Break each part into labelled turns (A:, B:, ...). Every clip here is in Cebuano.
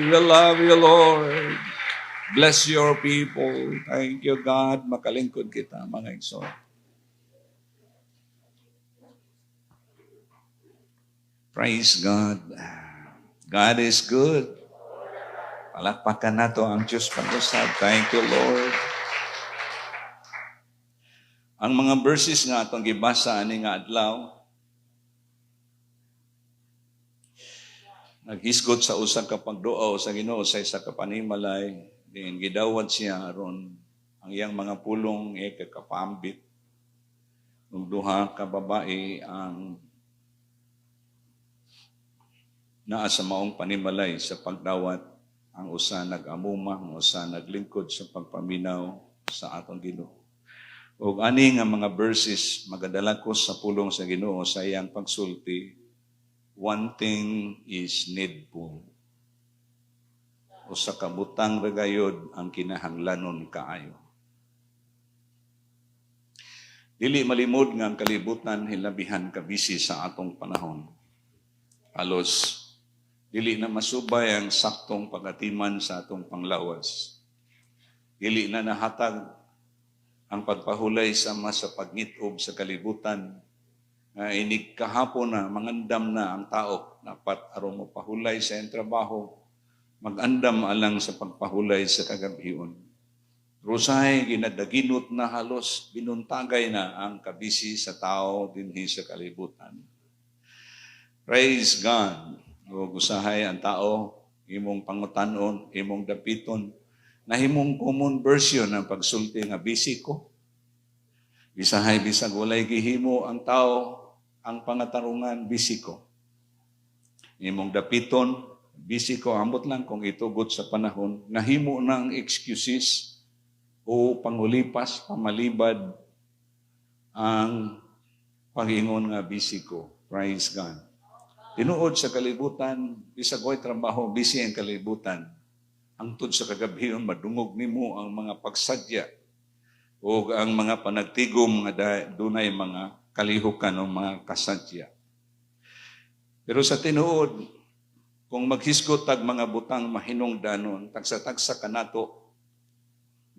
A: We love you, Lord. Bless your people. Thank you, God. Makalingkod kita, mga igsoon. Praise God. God is good. Palakpakan nato ang Diyos pag-usab. Thank you, Lord. Ang mga verses nga atong gibasa ani nga adlaw, naghisgot sa usa ka pagduaw sa Ginoo sa isa ka panimalay, din gidawat siya aron ang iyang mga pulong e kakapaambit. Ug duha ka babae ang naa sa maong panimalay sa pagdawat, ang usa nag-amuma, ang usa naglingkod sa pagpaminaw sa atong Ginoo. Ug ani nga mga verses magadala ko sa pulong sa Ginoo sa iyang pagsulti, one thing is needful. Usa ka butang ra gayod ang kinahanglanon kaayo. Dili malimod nga ang kalibutan hilabihan ka busy sa atong panahon. Halos dili na masubay ang saktong pagatiman sa atong panglawas. Dili na nahatag ang pagpahulay sama sa pagngitob sa kalibutan. Inig kahapon na, mangandam na ang tao. Dapat aron mo pahulay sa iyang trabaho, magandam alang sa pagpahulay sa kagabion. Rusay, ginadaginot na halos, binuntagay na ang kabisi sa tao dinhi sa kalibutan. Praise God. O usahay ang tao, imong pangutanon, imong dapiton, nahimong common version ang pagsulti nga busy ko. Bisahay bisag walay gihimo ang tao, ang pangatarungan busy ko. Imong dapiton, busy ko, ambot lang kung itugot sa panahon, nahimo ng excuses o pangulipas, pamalibad ang pag-ingon nga busy ko. Praise God. Tinuod sa kalibutan, bisag way trabaho, busy ang kalibutan. Hangtod sa kagabion, madungog nimo ang mga pagsadya o ang mga panagtigom nga dunay mga kalihukan o mga kasadya. Pero sa tinuod, kung maghisgot tag mga butang mahinungdanon, tagsa-tagsa kanato,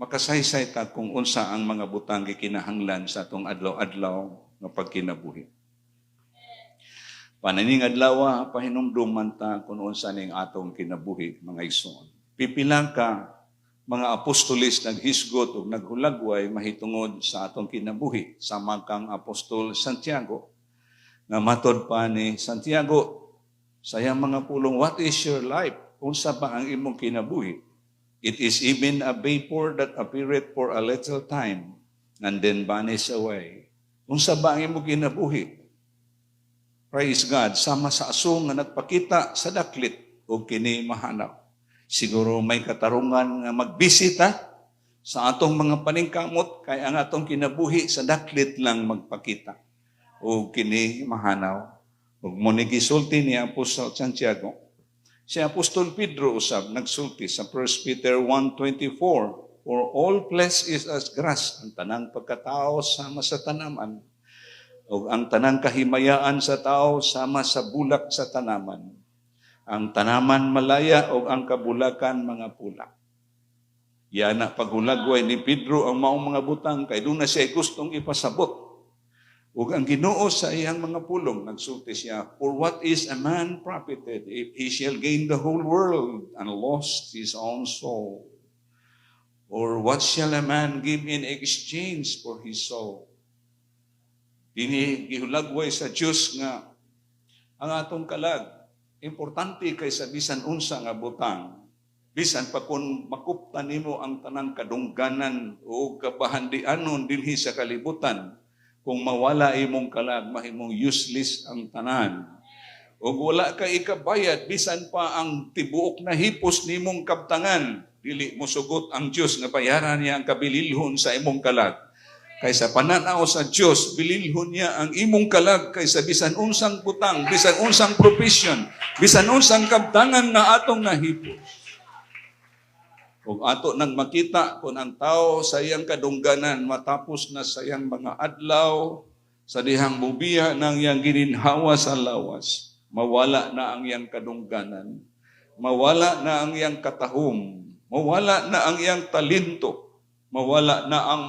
A: makasaysay ta kung unsa ang mga butang gikinahanglan sa atong adlaw-adlaw nga pagkinabuhi. Pananing adlaw, pahinumduman ta kung unsa ning atong kinabuhi, mga igsoon. Pipila ka mga apostolis naghisgot o naghulagway mahitungod sa atong kinabuhi, sama kang Apostol Santiago. Nga matod pa ni Santiago sa iyang mga pulong, what is your life? Unsa ba ang imong kinabuhi? It is even a vapor that appeareth for a little time and then vanish away. Unsa ba ang imong kinabuhi? Praise God, sama sa aso nga nagpakita sa daklit o kini mahanap. Siguro may katarungan nga magbisita sa atong mga paningkamot kay ang atong kinabuhi sa daklit lang magpakita o kini mahanaw. Ug mo ni gisulti ni Apostol Santiago. Si Apostol Pedro usab nagsulti sa 1 Peter 1:24, for all flesh is as grass, ang tanang pagkatao sama sa tanaman, o ang tanang kahimayaan sa tao sama sa bulak sa tanaman. Ang tanaman malaya o ang kabulakan mga pulak. Yan na paghulagway ni Pedro ang maong mga butang kay doon na siya gustong ipasabot. Ug ang Ginoo sa iyang mga pulong nagsulti siya, for what is a man profited if he shall gain the whole world and lost his own soul? Or what shall a man give in exchange for his soul? Dini gihulagway sa Dios nga ang atong kalag importante kaysa bisan unsa nga butang. Bisan pa kung makupta nimo ang tanang kadungganan o kabahandianon dinhi sa kalibutan, kung mawala imong kalag, mahimong useless ang tanan. O wala ka ikabayad, bisan pa ang tibuok na hipos nimong kabtangan, dili mo sugot ang Dios nga bayaran niya ang kabililhon sa imong kalag. Kaysa pananaw sa Dios, bililhon niya ang imong kalag kaysa bisan unsang butang, bisan unsang profession, bisan unsang kabtangan nga atong nahipos. Kung ato nang makita kung ang tao sa iyang kadungganan matapos na sa iyang mga adlaw, sa dihang mubiya ng iyang gininhawa sa lawas, mawala na ang iyang kadungganan. Mawala na ang iyang katahom, mawala na ang iyang talento, mawala na ang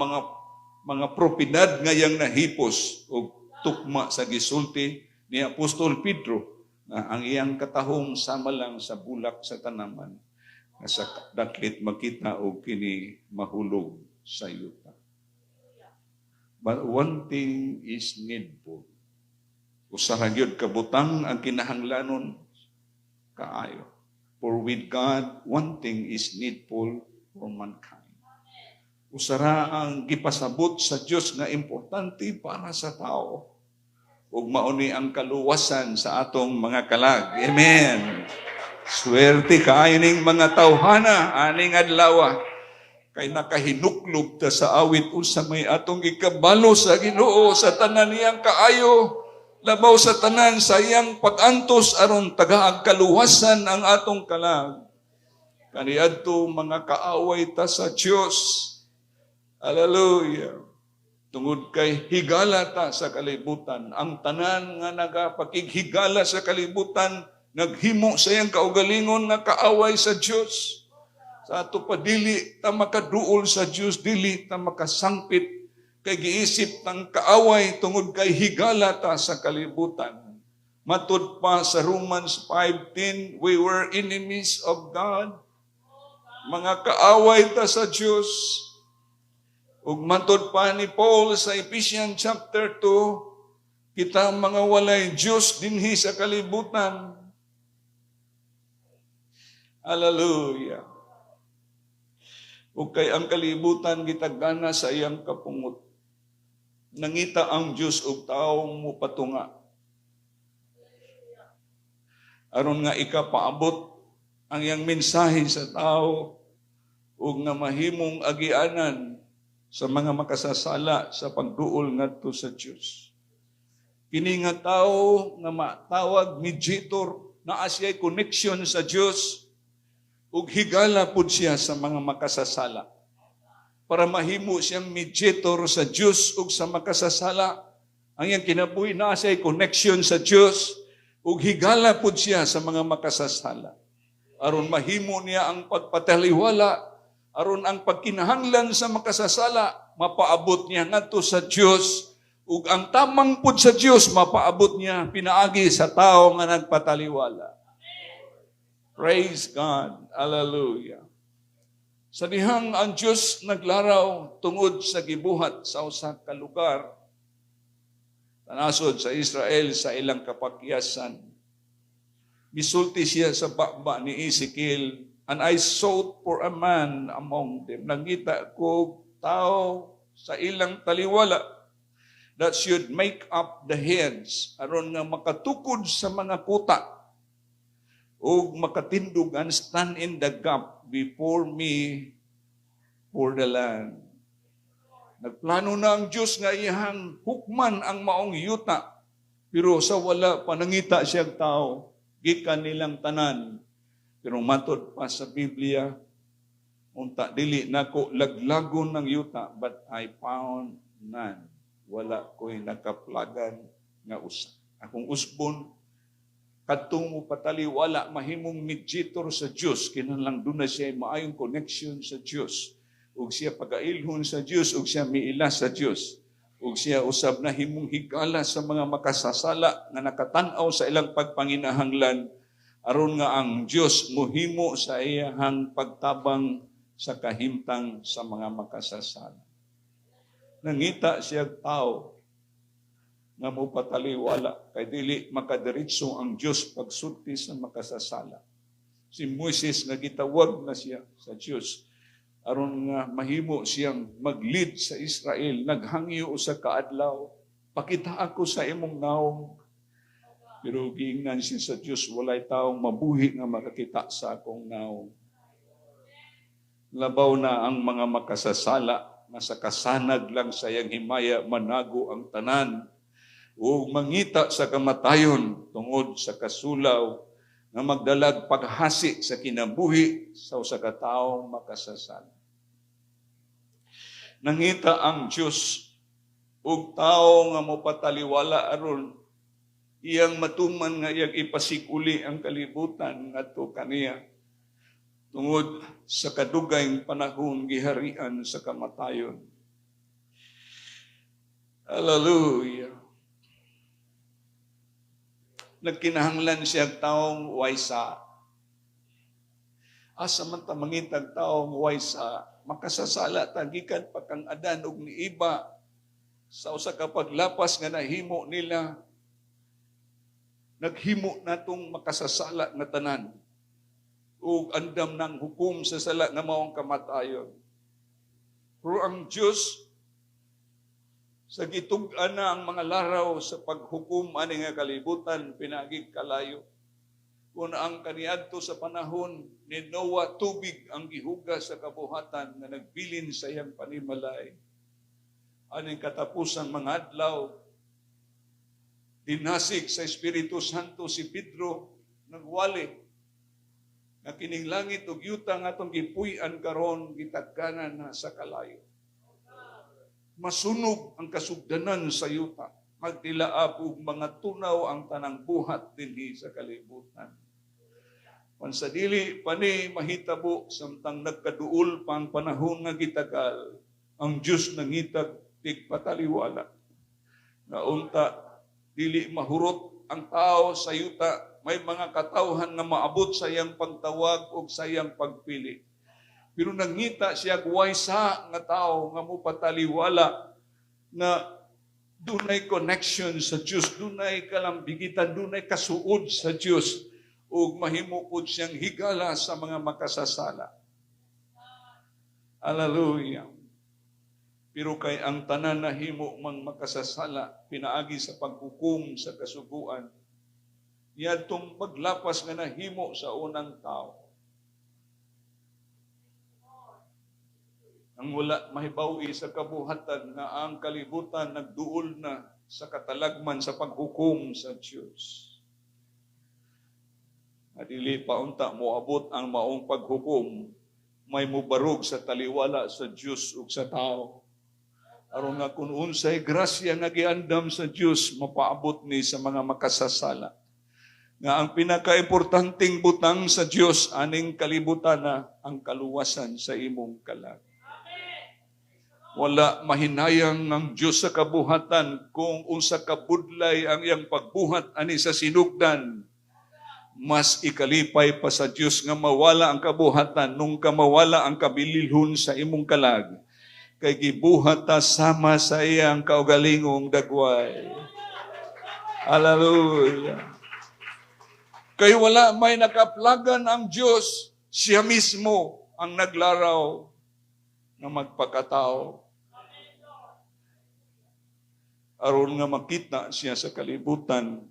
A: mga propiedad nga iyang nahipos, ug tukma sa gisulti ni Apostol Pedro na ang iyang katahom sama lang sa bulak sa tanaman nga sa daklit makita og kini mahulog sa yuta. But one thing is needful. Usa ra gyud ka butang ang kinahanglanon kaayo. For with God, one thing is needful for mankind. Usa ra ang gipasabot sa Dios nga importante para sa tao. Ug mao ni ang kaluwasan sa atong mga kalag. Amen. Swerte kaayo ning mga tawhana aning adlaw kay nakahinuklob ta sa awit, "Unsa may atong ikabalo sa Ginoo sa tanan niyang kaayo, labaw sa tanan sa iyang pag-antos aron tagaag kaluwasan ang atong kalag." Kaniadto mga kaaway ta sa Dios. Hallelujah. Tungod kay higala ta sa kalibutan, ang tanan nga nagapakighigala sa kalibutan naghimo sa iyang kaugalingon nga kaaway sa Dios. Sa ato pa, dili ta makaduol sa Dios, dili ta makasangpit kay giisip tang kaaway tungod kay higala ta sa kalibutan. Matud pa sa Romans 5:10, we were enemies of God. Mga kaaway ta sa Dios. Ug matud pa ni Paul sa Ephesians chapter 2, kita mga walay Dios dinhi sa kalibutan. Hallelujah. Ug kay ang kalibutan gitagana sa iyang kapungot. Nangita ang Dios og tawo mopatunga aron nga ikapaabot ang iyang mensahe sa tao ug nga mahimong agianan sa mga makasasala sa pagduol ngadto sa Dios. Kini nga tao nga matawag mediator, naa siya connection sa Dios ug higala pud siya sa mga makasasala. Para mahimo siyang mediator sa Dios ug sa makasasala, ang iyang kinabuhi, naa siya connection sa Dios ug higala pud siya sa mga makasasala. Aron mahimo niya ang pagpataliwala, aron ang pagkinahanglan sa makasasala mapaabot niya ngadto sa Dios ug ang tamang pud sa Dios mapaabot niya pinaagi sa tao nga nagpataliwala. Praise God. Hallelujah. Sa dihang ang Dios naglaraw tungod sa gibuhat sa usa ka lugar sa nasod sa Israel sa ilang kapakyasan. Misulti siya sa baba ni Ezekiel, "And I sought for a man among them." Nangita ko tao sa ilang taliwala that should make up the heads, aron nga makatukod sa mga kuta ug makatindog, and stand in the gap before me for the land. Nagplano na ang Diyos nga iyang hukman ang maong yuta. Pero sa wala pa nangita siyang tao, gikan nilang tanan. Pero matod pa sa Biblia, unta dili nako laglagon ng yuta, but I found none. Wala ko'y nakaplagan nga usa. Akong usbon, kadtong mo pataliwala, mahimong mediator sa Dios, kinahanglan duna siya maayong connection sa Dios. Ug siya pagailhon sa Dios, ug siya miila sa Dios. Ug siya usab nahimong higala sa mga makasasala nga nakatan-aw sa ilang pagpanginahanglan, aron nga ang Dios mohimo sa iyahang pagtabang sa kahimtang sa mga makasasala. Nangita siya tao nga mopataliwala kay dili makadiretso ang Dios pagsulti sa makasasala. Si Moises nga gitawag na siya sa Dios aron nga mahimo siyang mag-lead sa Israel, naghangyo usa ka adlaw, "Pakita ako sa imong naong." Pero giingnan siya sa Dios, "Walay taong mabuhi nga makakita sa akong naong." Labaw na ang mga makasasala nga sa kasanag lang sa iyang himaya manago ang tanan ug mangita sa kamatayon tungod sa kasulaw nga magdalag paghasi sa kinabuhi sa usa ka tawo makasasala. Nangita ang Dios og tawo nga mopataliwala aron Iyang matuman nga iyang ipasiguli ang kalibutan ngadto kaniya tungod sa kadugayng panahon giharian sa kamatayon. Hallelujah. Nagkinahanglan siya taong waysa. Asa man ta mangitag taong waysa? Makasasala ta gikan pa kang Adan ug ni Eva sa usa ka paglapas nga nahimo nila, naghimo natong makasasala nga tanan ug andam ng hukom sa sala nga mao ang kamatayon. Pero ang Diyos, sa gitug-an na ang mga laraw sa paghukom ani nga kalibutan pinaagig kalayo. Kung ang kaniadto sa panahon ni Noah, tubig ang gihugas sa kabuhatan nga nagbilin sa iyang panimalay. Aning katapusang mga adlaw, dinasig sa Espiritu Santo si Pedro, nagwali nga kining langit ug yuta nga atong gipuy-an karon gitagkanan na sa kalayo. Masunog ang kasugdanan sa yuta. Magtilaab ug mga tunaw ang tanang buhat dinhi sa kalibutan. Pan sa dili pa ni mahitabo, samtang nagkaduol pa ang panahon nga gitagal, ang Diyos nangitag tigpataliwala. Na unta dili mahurot ang tao sa yuta, may mga katawhan nga maabot sa iyang pagtawag o sa iyang pagpili. Pero nangita siya waysa nga tao nga mopataliwala na dunay connection sa Diyos, dunay kalambigitan, dunay kasuod sa Diyos, ug mahimo pod siyang higala sa mga makasasala. Hallelujah. Pero kay ang tanan nahimo mang makasasala pinaagi sa paghukom sa kasuguan, niadtong paglapas nga nahimo sa unang tao. Ang wala mahibawi sa kabuhatan nga ang kalibutan nagduol na sa katalagman sa paghukom sa Dios. Adili pa unta moabot ang maong paghukom, may mubarog sa taliwala sa Dios ug sa tao. Aron nga kung unsay grasya nga giandam sa Dios mapaabot ni sa mga makasasala. Nga ang pinakaimportanteng butang sa Dios aning kalibutan na ang kaluwasan sa imong kalag. Wala mahinayang ang Dios sa kabuhatan kung unsa kabudlay ang iyang pagbuhat ani sa sinugdan. Mas ikalipay pa sa Dios nga mawala ang kabuhatan nung kamawala ang kabililhon sa imong kalag. Kay gibuhat ta sama sa iyang kaugalingong dagway. Hallelujah. Kay wala may nakaplagan ang Diyos, siya mismo ang naglaraw na magpakatao. Aron nga makita siya sa kalibutan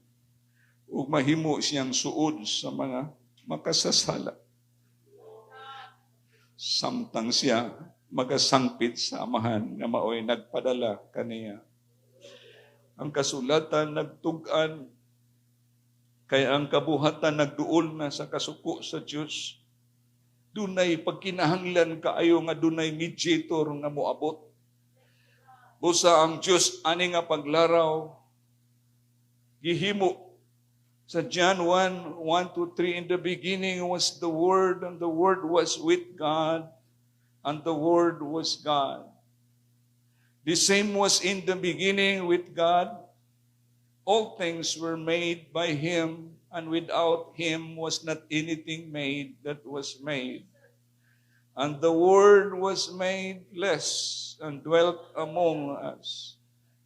A: ug mahimo siyang suod sa mga makasasala. Samtang siya magasangpit sa Amahan nga maoy nagpadala kaniya. Ang kasulatan nagtug-an kay ang kabuhatan nagduol na sa kasuko sa Dios. Dunay pagkinahanglan kaayo nga dunay mediator nga moabot. Busa ang Dios ani nga paglaraw gihimo sa John 1:1 to 3, "In the beginning was the Word, and the Word was with God, and the Word was God. The same was in the beginning with God. All things were made by Him, and without Him was not anything made that was made. And the Word was made flesh and dwelt among us,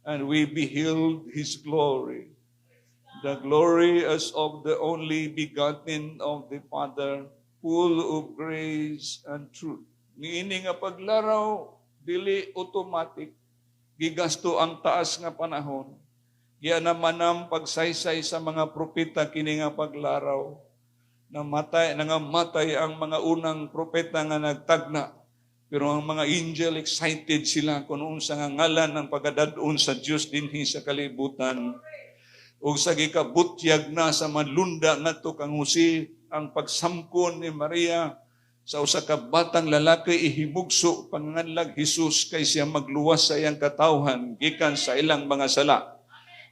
A: and we beheld His glory, the glory as of the only begotten of the Father, full of grace and truth." Niini nga paglaraw, dili automatic. Gigasto ang taas nga panahon. Gianamanam pagsaysay sa mga propeta kini nga paglaraw. Namatay, nangamatay ang mga unang propeta nga nagtagna. Pero ang mga angel, excited sila kung unsa nga ngalan ng pagadad-on sa Dios dinhi sa kalibutan. Ug sa gikabutyag na sa manlunda ngadto kang Jose ang pagsamkon ni Maria sa usa ka batang lalaki ihimugso panganlag Jesus kay siya magluwas sa iyang katawhan gikan sa ilang mga sala.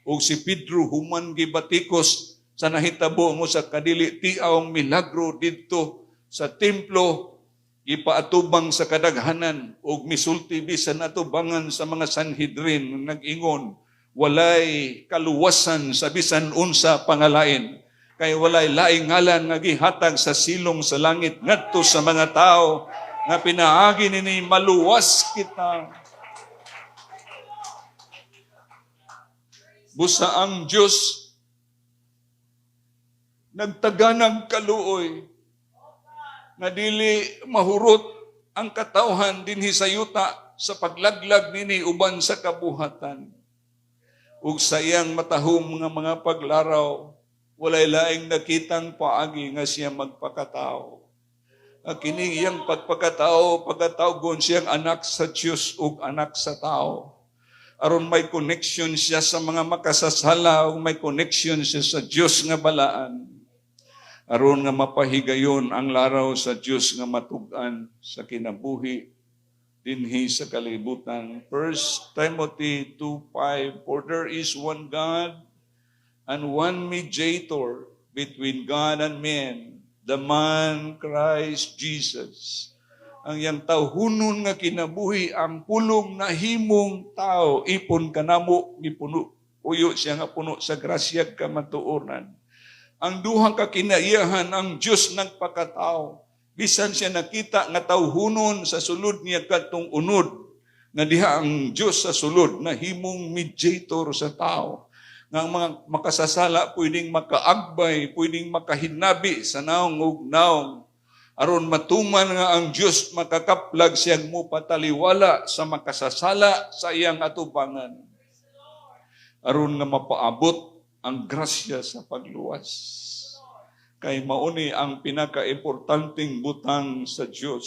A: Ug si Pedro human gibatikos sa nahitabo mo sa kadili tiawng milagro didto sa templo, gipaatubang sa kadaghanan ug misulti bisan atubangan sa mga Sanhedrin, nag-ingon, "Walay kaluwasan sa bisan unsa pangalain, kay walay laing ngalan nga gihatag sa silong sa langit ngadto sa mga tao nga pinaagi nini maluwas kita." Busa ang Dios nagtaganang kaluoy nga dili mahurot ang katawhan dinhi sa yuta sa paglaglag nini uban sa kabuhatan. Ug sa iyang matahom nga mga paglaraw, walay laing nakitang paagi nga siya magpakatao. Ang kining iyang pagpakatao, pagkatawgon siyang anak sa Diyos ug anak sa tao. Aron may connection siya sa mga makasasala ug may connection siya sa Diyos nga balaan. Aron nga mapahigayon ang laraw sa Diyos nga matug-an sa kinabuhi dinhi sa kalibutan. 1 Timothy 2:5, "For there is one God and one mediator between God and men, the man Christ Jesus." Ang iyang tawhunon nga kinabuhi, ang Pulong nahimong tao, ipon kanamo, gipuno, puyo siya nga puno sa grasya kamatuoran. Ang duhang kakinaiyahan, ang Diyos nagpakatao. Bisan siya nakita nga tawhunon sa sulod niya kadtong unod, nga diha ang Diyos sa sulod, nahimong mediator sa tao. Nga ang mga makasasala pwedeng makaagbay, pwedeng makahinabi sa naong ug naong. Aron matuman nga ang Diyos makakaplag siyang mupataliwala sa makasasala sa iyang atubangan. Aron nga mapaabot ang grasya sa pagluwas. Kay mauni ang pinakaimportanteng butang sa Diyos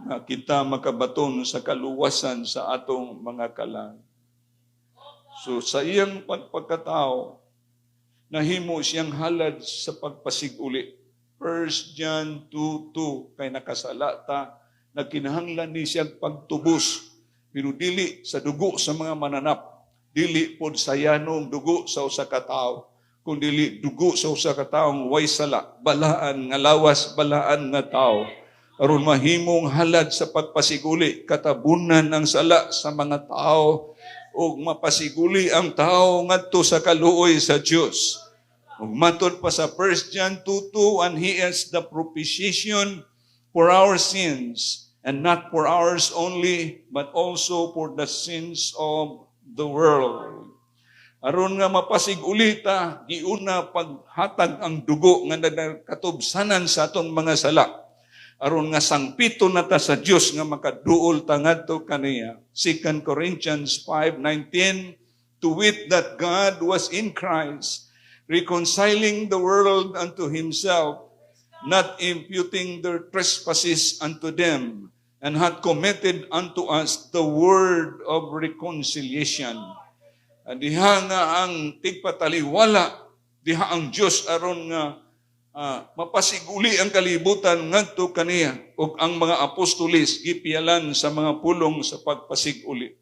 A: nga kita makabaton sa kaluwasan sa atong mga kalag. So sa iyang pagpagkatao, nahimo siyang halad sa pagpasiguli. 1 John 2:2, kay nakasala ta, nagkinahanglan ni siyang pagtubos, pero dili sa dugo sa mga mananap, dili pod sa yanong dugo sa usa ka tawo, kun dili dugo sa usa ka taong way sala, balaan nga lawas, balaan nga tao, aron mahimong halad sa pagpasiguli, katabunan ang sala sa mga tao ug mapasiguli ang tao ngadto sa kaluoy sa Dios. Ug matod pa sa 1 John 2:2, "And He is the propitiation for our sins, and not for ours only, but also for the sins of the world." Aron nga mapasiguli ta, giuna paghatag ang dugo nga nagkatubsanan sa atong mga sala. Aron nga sangpiton na ta sa Dios nga makaduol ta ngadto kaniya. 2 Corinthians 5:19, "To wit that God was in Christ, reconciling the world unto Himself, not imputing their trespasses unto them, and hath committed unto us the word of reconciliation." Diha nga ang tigpataliwala, diha ang Dios aron nga mapasiguli ang kalibutan ngadto kaniya, ug ang mga apostolis gipiyalan sa mga pulong sa pagpasiguli.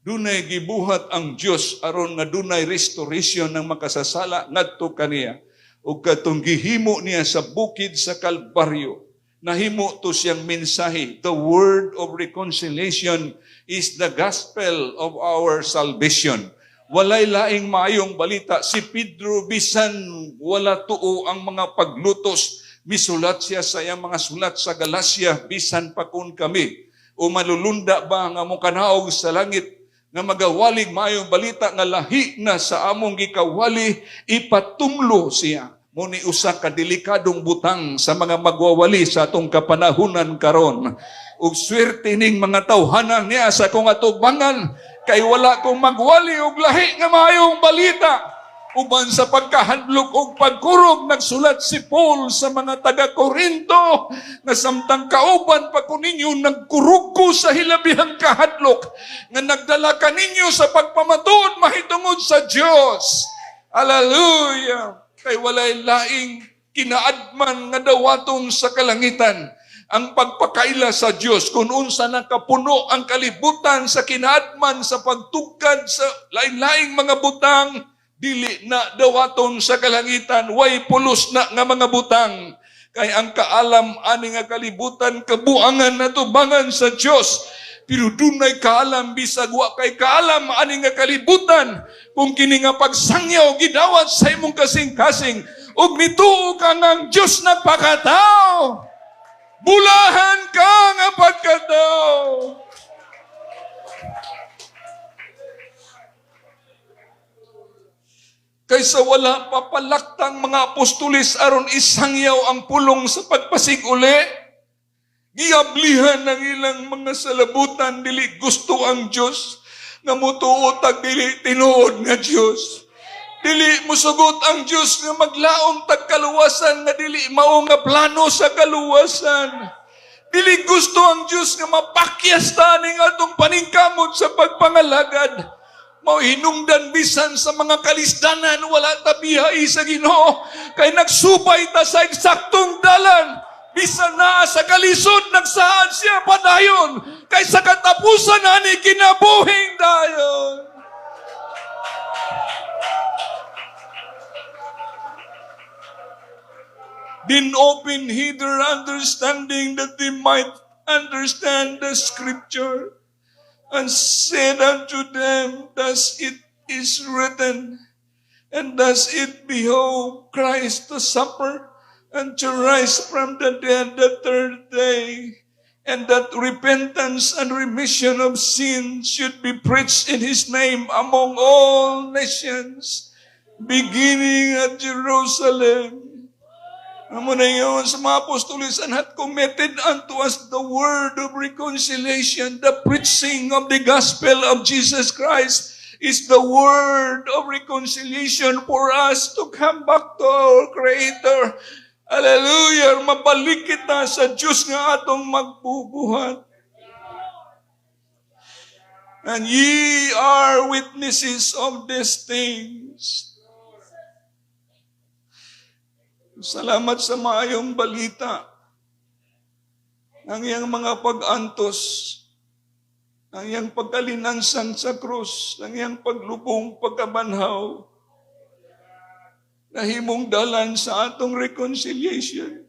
A: Dunay gibuhat ang Dios aron nga dunay restoration ng makasasala ngadto kaniya. Ug katong gihimo niya sa bukid sa Kalbaryo, nahimo to siyang mensahe. The word of reconciliation is the gospel of our salvation. Walay laing maayong balita. Si Pedro, bisan wala tuo ang mga paglutos, misulat siya sa iyang mga sulat sa Galacia, "Bisan pa kun kami o malulunda ba nga mokanaog sa langit nga magawalig maayong balita nga lahi na sa among gikawali, ipatumlo siya." Mao ni usa ka delikadong butang sa mga magwawali sa atong kapanahunan karon. Ug swerte ning mga tawhanan niya sa akong atubangan kay wala kong magwali og lahi nga maayong balita. Uban sa pagkahadlok og pagkurog, nagsulat si Paul sa mga taga-Korinto nga samtang kauban pa ko ninyo, nagkurog ko sa hilabihang kahadlok nga nagdala kaninyo sa pagpamatuod mahitungod sa Dios. Hallelujah! Kay walay laing kinaadman nga dawaton sa kalangitan Ang pagpakaila sa Dios kung unsa na kapuno ang kalibutan sa kinaadman, sa pagtugkad sa lain-laing mga butang, dili na dawaton sa kalangitan, way pulos na nga mga butang. Kay ang kaalam ani nga kalibutan kabuangan na tubangan sa Dios. Pero dunay kaalam bisag wa kay kaalam ani nga kalibutan. Kung kini nga pagsangyaw gidawat sa imong kasing-kasing ug mituo ka nga ang Dios nagpakatao, bulahan ka nga pagkatao. Kaysa wala pa palaktang mga apostolis aron isangyaw ang pulong sa pagpasig-uli, giablihan ng ilang mga salabutan, dili gusto ang Diyos nga mutuo tag dili tinuod nga Diyos. Dili musugot ang Diyos nga maglaom tag kaluwasan nga dili mao nga plano sa kaluwasan. Dili gusto ang Diyos nga mapakyas ta ning atong paningkamot sa pagpangalagad. Mao hinungdan bisan sa mga kalisdanan, wala ta bihay sa Ginoo kay nagsubay ta sa eksaktong dalan. Bisan naa sa kalisod, nagsaad siya padayon kay sa katapusan ani kinabuhing dayon. Then open he their understanding that they might understand the scripture, and said unto them, "Thus it is written, and thus it behove Christ to suffer and to rise from the dead the third day, and that repentance and remission of sins should be preached in his name among all nations, beginning at Jerusalem." Amo na yun sa mga apostolis, "And hath committed unto us the word of reconciliation." The preaching of the gospel of Jesus Christ is the word of reconciliation for us to come back to our Creator. Hallelujah! Mabalik kita sa Diyos nga atong magbubuhat. "And ye are witnesses of these things." Salamat sa maayong balita. Ang iyang mga pag-antos, ang iyang pagkalinansang sa krus, ang iyang paglubong, pagkabanhaw, nahimong dalan sa atong reconciliation.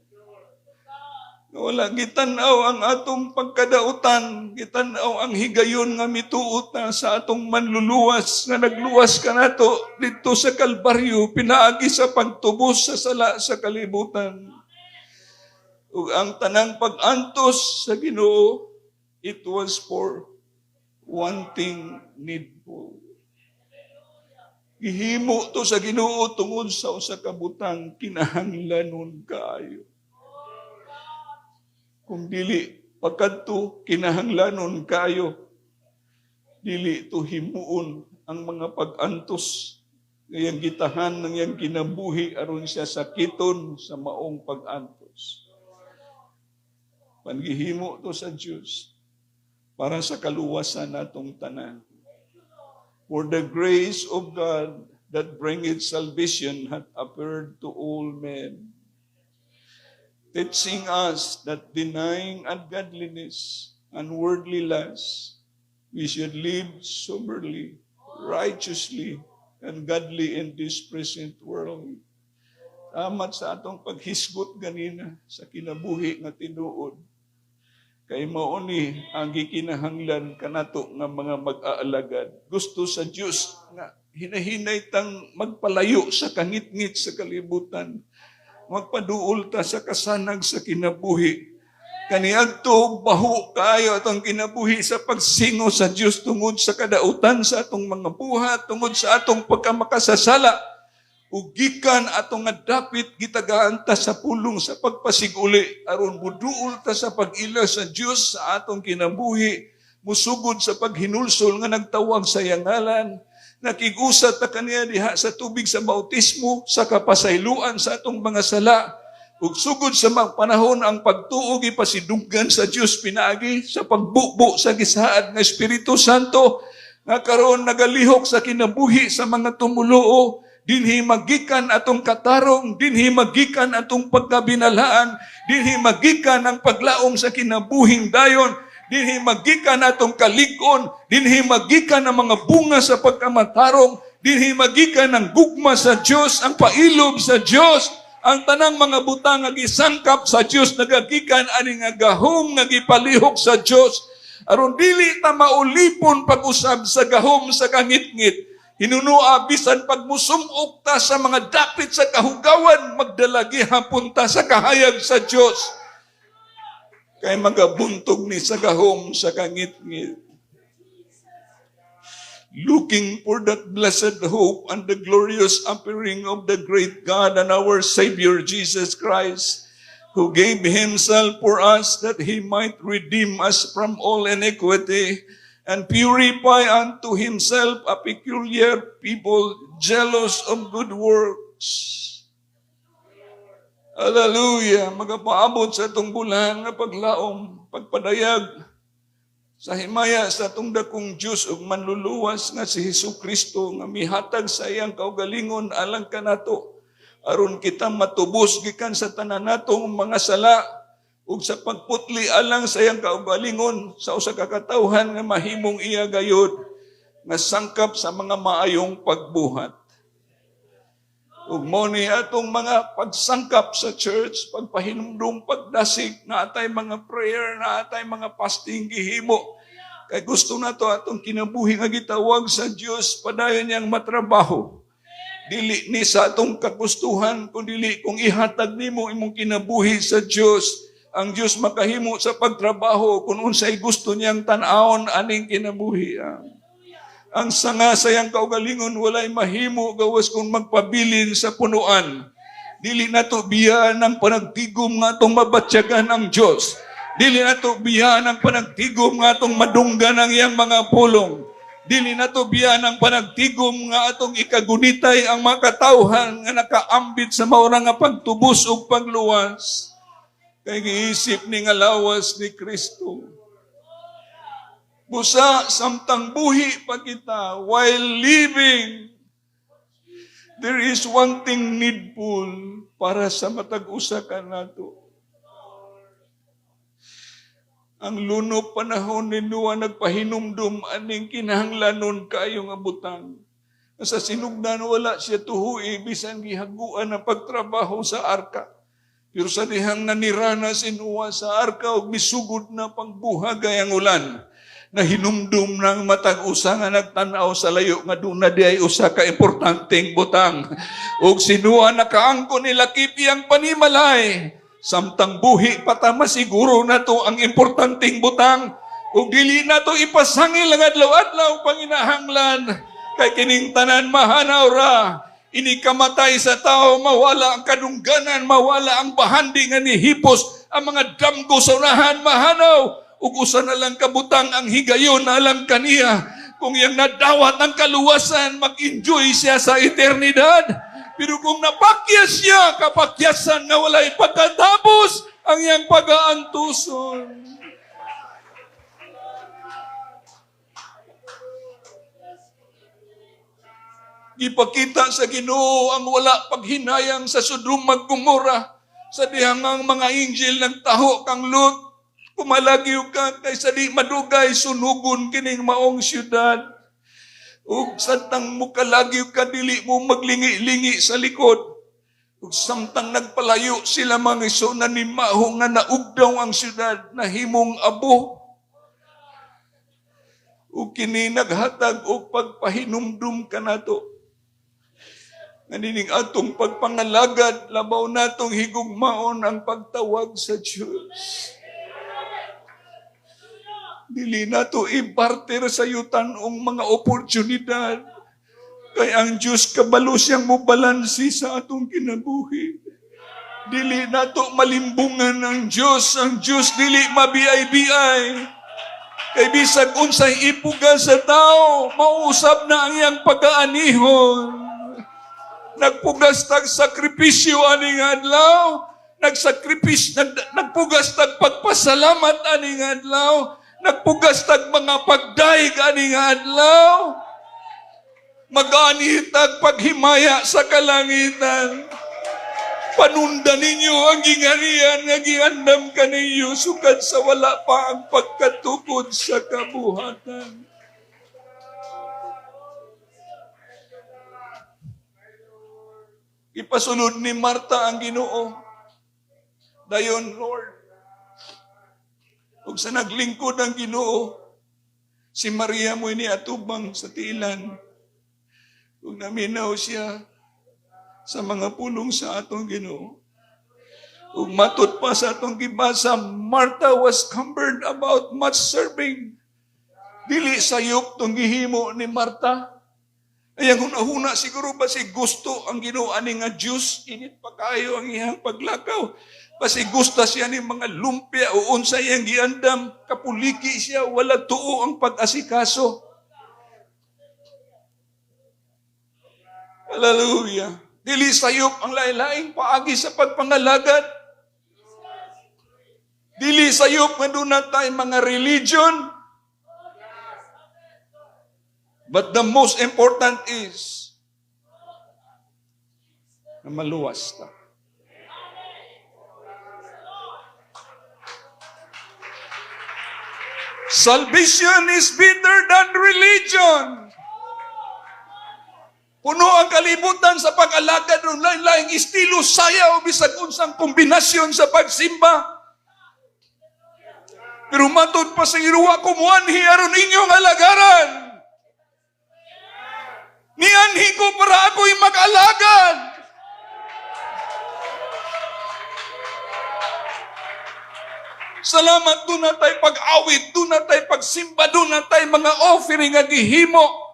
A: Wala gitan-aw ang atong pagkadautan, gitan-aw ang higayon nga mituo ta sa atong manluluwas nga nagluwas kanato didto sa Kalbaryo pinaagi sa pagtubos sa sala sa kalibutan. Ug ang tanang pag-antos sa Ginoo, it was for one thing needful. Gihimo to sa Ginoo tungod sa usa ka butang kinahanglanon kaayo. Kung dili pagkadto kinahanglanon kaayo, dili to himuon ang mga pag-antos ngayang gitahan ng iyang kinabuhi aron siya sakiton sa maong pag-antos. Panggihimo to sa Dios para sa kaluwasan natong tanan. "For the grace of God that bringeth salvation hath appeared to all men, teaching us that denying ungodliness and worldly lust, we should live soberly, righteously, and godly in this present world." Amat sa atong paghisgot ganina sa kinabuhi nga tinuod. Kay mao ni ang gikinahanglan kanato nga mga mag-aalagad. Gusto sa Dios nga hinahinay tang magpalayo sa kangitngit sa kalibutan. Magpaduol ta sa kasanag sa kinabuhi. Kaniadto baho kaayo atong kinabuhi sa pagsingo sa Dios tungod sa kadautan sa atong mga buhat, tungod sa atong pagkamakasasala. Ug gikan atong nga dapit gitagaan ta sa pulong sa pagpasiguli aron muduol ta sa pag-ila sa Dios sa atong kinabuhi, musugod sa paghinulsol nga nagtawag sa iyang ngalan. Nakig-usa ta kaniya diha sa tubig sa bautismo sa kapasayloan sa atong mga sala. Ug sugod sa mga panahon ang pagtuo gipasidunggan sa Dios pinaagi sa pagbubo sa gisaad nga Espiritu Santo nga karon nagalihok sa kinabuhi sa mga tumuluo. Dinhi magikan atong katarong, dinhi magikan atong pagkabinalaan, dinhi magikan ang paglaom sa kinabuhing dayon, dinhi magikan atong kalig-on, dinhi magikan ang mga bunga sa pagkamatarong, dinhi magikan ang gugma sa Dios, ang pailob sa Dios, ang tanang mga butang nga gisangkap sa Dios nagagikan ani nga gahom nga gipalihok sa Dios aron dili ta maulipon pag-usab sa gahom sa kangitngit. Hinunua, bisan pag musumok ta sa mga dapit sa kahugawan, magdala gihapon ta sa kahayag sa Dios. Kay magabuntog ni sa gahom sa kangitngit. Looking for that blessed hope and the glorious appearing of the great God and our Savior Jesus Christ, who gave himself for us that he might redeem us from all iniquity and purify unto himself a peculiar people, jealous of good works. Hallelujah! Magapaabot sa atong bulan nga paglaom, pagpadayag sa himaya sa atong dakong Diyos ug manluluwas nga si Hesus Kristo nga mihatag sa iyang kaugalingon alang kanato aron kita matubos gikan sa tanan natong mga sala ug sa pagputli alang sa iyang kaugalingon sa usa ka katawhan nga mahimong iya gayud nga sangkap sa mga maayong pagbuhat. Ug mao ni atong mga pagsangkap sa church, pagpahinumdum, pagdasig, naa tay mga prayer, naa tay mga fasting gihimo. Kay gusto nato atong kinabuhi nga gitawag sa Dios padayon niyang matrabaho. Dili ni sa atong kagustuhan, kun dili kung ihatag nimo imong kinabuhi sa Dios. Ang Dios makahimo sa pagtrabaho kung unsay gusto niyang tan-awon aning kinabuhi. Ang sanga sa iyang kaugalingon walay mahimo gawas kung magpabilin sa punuan. Dili nato biyaan ang panagtigom nga atong mabatyagan ang Dios. Dili nato biyaan ang panagtigom nga atong madunggan ang iyang mga pulong. Dili nato biyaan ang panagtigom nga atong ikagunitay ang mga katawhan nga nakaambit sa maura nga pagtubos ug pagluwas. Kay giisip ni nga lawas ni Kristo. Busa, samtang buhi pa kita, while living, there is one thing needful para sa matag usa kanato. Ang luno panahon ni Noah nagpahinumdum aning kinahanglanon kaayo nga butang. Sa sinugdan wala siya tuhui bisan gihaguan ang pagtrabaho sa arka. Pero sa dihang nanira na si Noah sa arka ug misugod na pangbuhagay ang ulan, nahinumdum ng matag usa nga nagtan-aw sa layo nga duna diay usa ka importanteng butang. Ug si Noah nakaangkon nilakip iyang panimalay. Samtang buhi pa ta, masiguro nato ang importanteng butang ug dili nato ipasangil ang adlaw-adlaw panginahanglan kay kining tanan mahanaw ra. Ini kamatay sa tao, mawala ang kadungganan, mawala ang bahandi nga nihipos, ang mga damgo sa unahan mahanaw ug usa na lang kabutang ang higayon alang kaniya. Kung iyang nadawat ang kaluwasan, mag-enjoy siya sa eternidad. Pero kung napakyas siya, kapakyasan nga walay pagkatapos ang iyang pagaantuson. Gipakita sa Ginoo ang wala paghinayang sa Sodom ug Gomora sa dihang ang mga angel nagtaho kang Lot, "Kumalagyo ka kay sa di madugay sunugon kining maong syudad." Ug samtang mukalagyo ka, dili mo maglingi-lingi sa likod. Ug samtang nagpalayo sila, mga igsoon, ni maho nga naugdaw ang syudad, nahimong abo. Ug kini naghatag og pagpahinumdum kanato. Nga atong pagpangalagad, labaw natong higugmaon ang pagtawag sa Diyos. Dili nato i-barter sa yutan-ong mga oportunidad. Kay ang Diyos kabalo siyang mobalansi sa atong kinabuhi. Dili nato malimbungan ang Diyos. Ang Diyos dili mabiay-biay. Kay bisag unsay ipugas sa tao, mausab na ang iyang pagaanihon. Nagpugas tag sakripisyo aning adlaw, nagpugas tag pagpasalamat aning adlaw, nagpugas tag mga pagdayeg aning adlaw. Mag-anhi tag paghimaya sa kalangitan. Panunda ninyo ang gingharian nga giandam kaninyo sukad sa wala pa ang pagkatukod sa kabuhatan. Ipasunod ni Marta ang Ginoo. Dayon, Lord. Ug sa naglingkod ang Ginoo, si Maria mo'y niatubang sa tiilan. Ug naminaw siya sa mga pulong sa atong Ginoo. Ug matud pa sa atong gibasa, Martha was cumbered about much serving. Dili sayop tong gihimo ni Marta. Ay, ang hunahuna siguro ba si gusto ang Ginoo ani nga juice, init pa kayo ang iyang paglakaw. Basi gusto siya ni mga lumpia o unsa iyang giandam, kapuliki siya, wala tuo ang pag-asikaso. Hallelujah. Dili sayop ang lain-laing paagi sa pagpangalagad. Dili sayop nga duna tay mga religion. But the most important is na maluwas ta. Salvation is better than religion. Puno ang kalibutan sa pag-alagad ng lain-laing estilo, saya o bisag unsang kombinasyon sa pagsimba. Pero matod pa sa Ginoo, ko muanhi aron inyong alagaran. Nianhi ko para ako'y mag-alagad. Salamat, duna tay pag-awit, duna tay pagsimba, duna tay mga offering nga gihimo.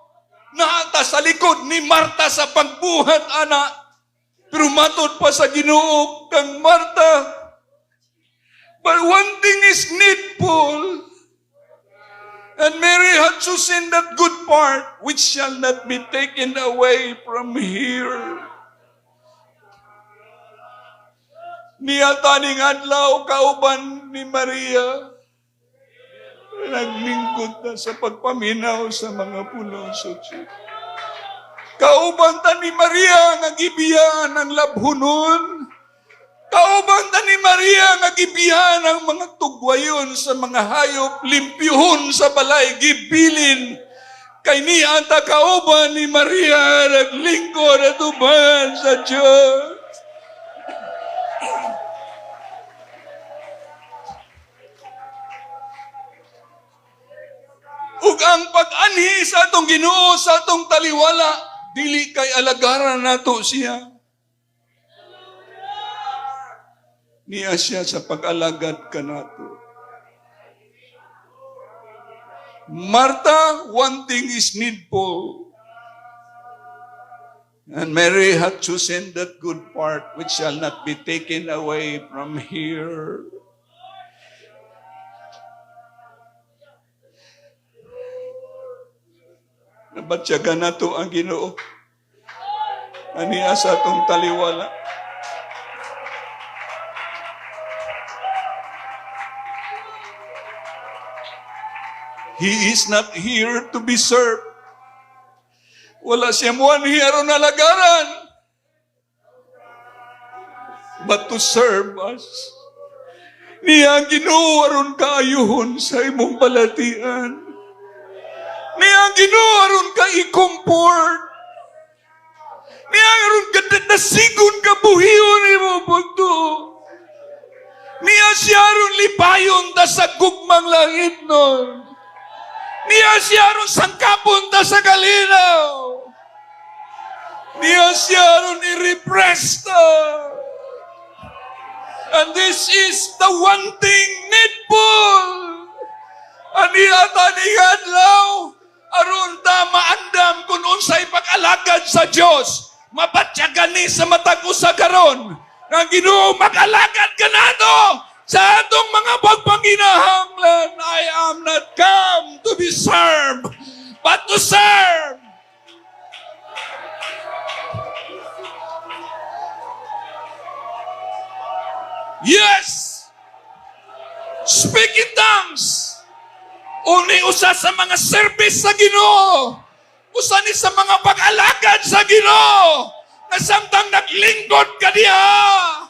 A: Naa ta sa likod ni Marta sa pagbuhat, ana. Pero matod pa sa Ginoo kang Marta. But one thing is needful. And Mary had chosen that good part which shall not be taken away from her. Niya taning adlaw kauban ni Maria. Naglingkod na sa pagpaminaw sa mga pulong sa Diyos. Kauban ta ni Maria nga gibiyaan ang labhunon. Kauban ta ni Maria nga gibiyan ang mga tugwayon sa mga hayop, limpyuhon sa balay, gibilin. Kay niya ta kauban ni Maria naglingkod at uban sa Diyos. Ug ang pag-anhi sa atong Ginoo sa atong taliwala, dili kay alagaran nato siya. Niya siya sa pag-alagad kanato. Martha, one thing is needful. And Mary had chosen that good part which shall not be taken away from her. Nabatyagan nato ang Ginoo. Aniya sa atong taliwala. He is not here to be served. Wala siya muanhi aron alagaran. But to serve us. Niya ang Ginoo aron kaayuhon sa imong balatian. Niya ang Ginoo aron ka i-comfort. Niya aron ka nasigon ka buhion imo pagtuo. Niya siya aron lipayon ta sa gugmang langit nun. Niya siya aron sangkapon ta sa kalinaw. Niya siya aron i-refresh ta. And this is the one thing needful. Aniya taning adlaw, aron ta maandam kung unsay pag-alagad sa Dios. Mabatyagan ni sa matag usa karon nga Ginoo mag-alagad kanato sa atong mga pagpanginahanglan. I am not come to be served, but to serve. Yes! Speak in tongues. Uni usa sa mga service sa Ginoo. Usa ni sa mga pag-alagad sa Ginoo nga samtang naglingkod ka diha,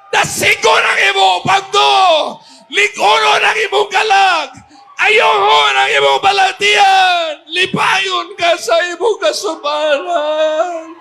A: dasigon ang imong pagtuo, lig-unon ang imong kalag, ayohon ang imong balatian, lipayon ka sa imong kasubaran.